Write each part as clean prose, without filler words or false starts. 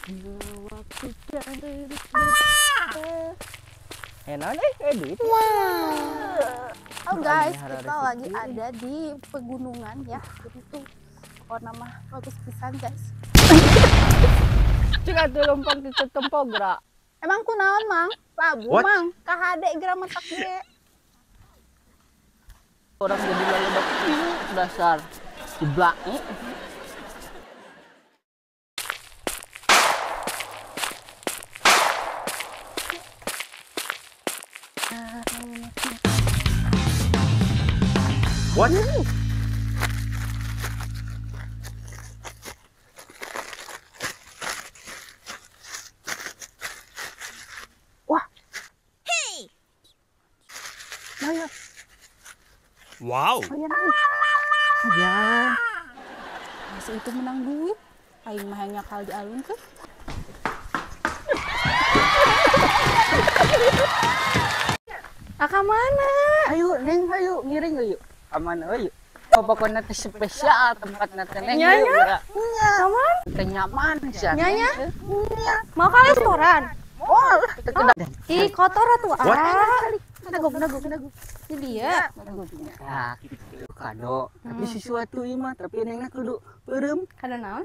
Duit. Wow. Oh guys, kita lagi ada di pegunungan ya. Jadi tuh pokoknya mah bagus pisan guys. Cik atuh lompat di tempo gerak. Emang kunaon mang? Labu mang, kahade geura matak ge. Orang jadi lalebak dasar jeblak. What? Wah. Hey. Wow. Ya. Masih itu menang duit. Aing mah hanya kal dialun ke. Aka mana? Ayo, Neng, ayo ngiring ayo. Aman ayo. Pokoknya teh spesial tempatna teh Neng. Nya nya. Aman. Teh nyaman sih. Nya nya. Mau ke restoran? Oh, ih kotor atuh ah. Nagog nagog nagog. Ini dia. Nah, gitu kado. Tapi sesuatu ieu mah tapi Nengna kudu peureum. Kado naon?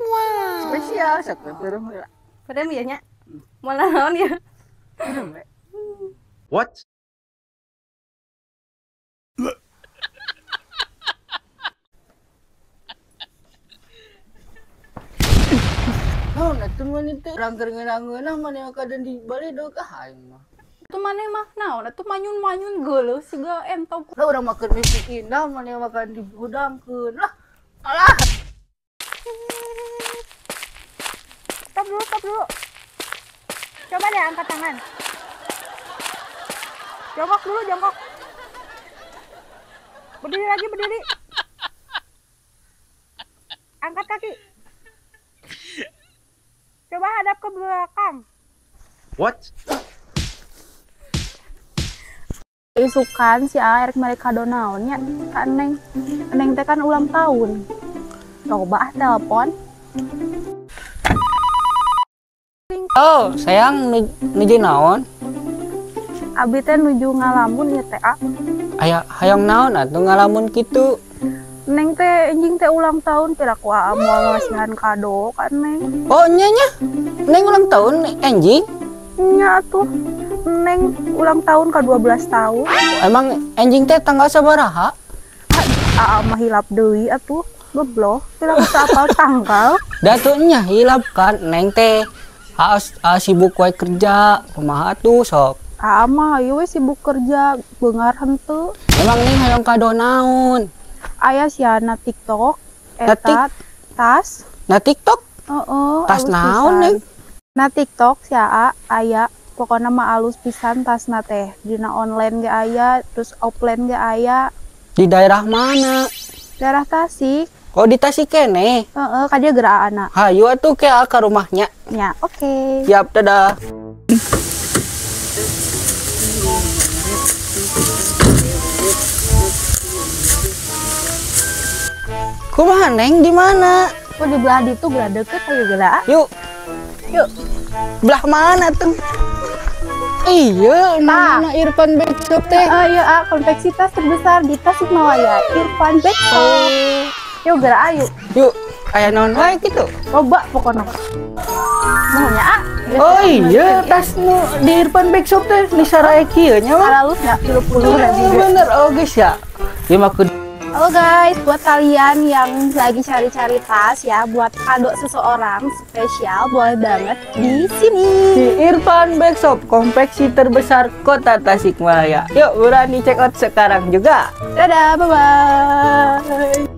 Spesial sok peureum heula. Peureum ieu nya. Moal naon ya? Peureum we. What? Oh, atuh maneh teh urang keur ngeunah-ngeunah maneh kaden di bali deuk ah aing mah. Atuh maneh mah naon atuh manyun-manyun geuleuh siga entog. Lah urang mah keur mimpi indah maneh mah kan dihudangkeun. Lah alah. Stop dulu, stop dulu. Coba deh angkat tangan. Jongkok dulu, jongkok. Berdiri lagi, berdiri. Angkat kaki. Coba hadap ke belakang. What? Isukan si A erek mere kado naon nya ka Neng. Neng teh kan ulang tahun. Coba ah telepon. Oh, sayang nuju naon? Abi teh nuju ngalamun ieu teh a. Aya hayang naon atuh ngalamun kitu? Neng teh enjing teh ulang tahun pira ku aa moal ngasihan kado ka Neng. Oh nya nya. Neng ulang tahun enjing? Nya atuh. Neng ulang tahun ke 12 tahun. Emang enjing teh tanggal sabaraha? Aa mah hilap deui atuh. Goblok, pira ku apal tanggal. Da tuh nya hilap kan Neng teh. Aa sibuk wae kerja, kumaha atuh sok. Aa mah ieu we sibuk kerja, beungar henteu. Emang Neng hayang kado naon? Aya siana TikTok, eta tas. Na TikTok? Heeh, tas naon Neng? Na TikTok si Aa aya, pokona mah alus pisan tasna teh. Dina online ge aya, terus offline ge aya. Di daerah mana? Daerah Tasik. Oh, di Tasik keneh? Heeh, ka dieu geura aana. Hayu atuh ke ka rumahnya. Nya, oke. Siap, dadah. Kumaha Neng di mana? Oh di belah ditu geura deket ayo geura. Yuk. Yuk. Belah mana tuh? Iya, mana Irfan Bag Shop teh? Iya, ah, konveksi tas terbesar di Tasikmalaya, Irfan Bag Shop. Yuk geura ayo. Yuk, aya naon wae kitu? Loba pokona. Mohon nya ah. Oh iya, tas nu di Irfan Bag Shop teh ni sarae kieu nya mah. Alus nya 30.000. Bener oh guys ya. Ieu mah Halo guys, buat kalian yang lagi cari-cari tas ya, buat kado seseorang spesial, boleh banget di sini. Di Irfan Bag Shop, konveksi terbesar kota Tasikmalaya. Yuk, berani check out sekarang juga. Dadah, bye-bye.